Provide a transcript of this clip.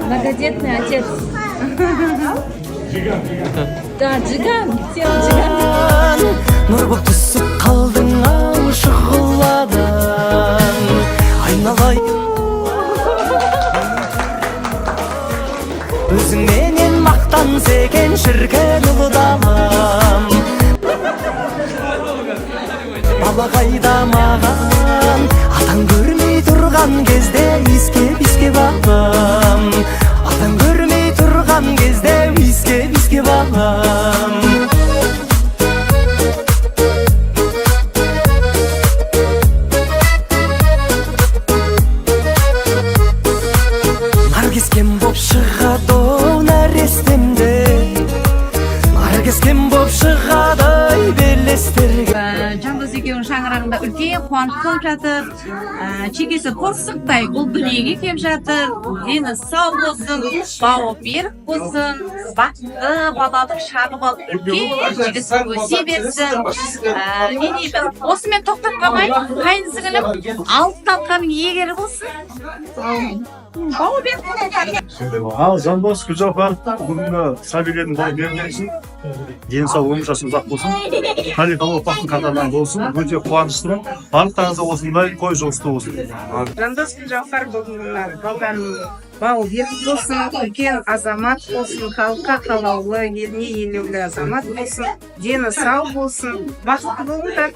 Многодетный отец. Да, Джиган, сен Джиган. Нұр боп түсіп қалдың ау шұғыладан, айналайын, өзіңменен мақтанса екен, шіркін, ұлы далам. Бала қайда маған, атаң көрмей тұрған кезде иіскеп иіскеп алам, атаң көрмей тұрған кезде иіскеп иіскеп алам. Наркескен боп шығады оу нәрестемде, наркескен боп шығады ай белестерге. Жандос екеуінің шаңырағында үлкен қуаныш болып жатыр. Шекесі торсықтай ұл дүниеге келіп жатыр. Дені сау болсын, бауы берік болсын, бақытты балалық шағы болып, үлкен жігіт өсе берсін. Не деймін, осымен тоқтап қалмай, қайын сіңілім алтын алқаның иегері болсын, бауы берік болсын. Ал, Жандос, Гүлжауһар, бүгінгі сәбилердің бауы берік болсын, дені сау, өмір жасы ұзақ болсын, қалифалы ұрпақтың қатарынан болсын. Өте қуаныштымын. Барлықтарыңызға осындай той жұғысты болсын. Жандос пен Жауһар, бүгінгі мына балдарының бауы берік болсын, үлкен азамат болсын, халыққа қалаулы, еліне елеулі азамат болсын, дені сау болсын, бақытты болыңдар.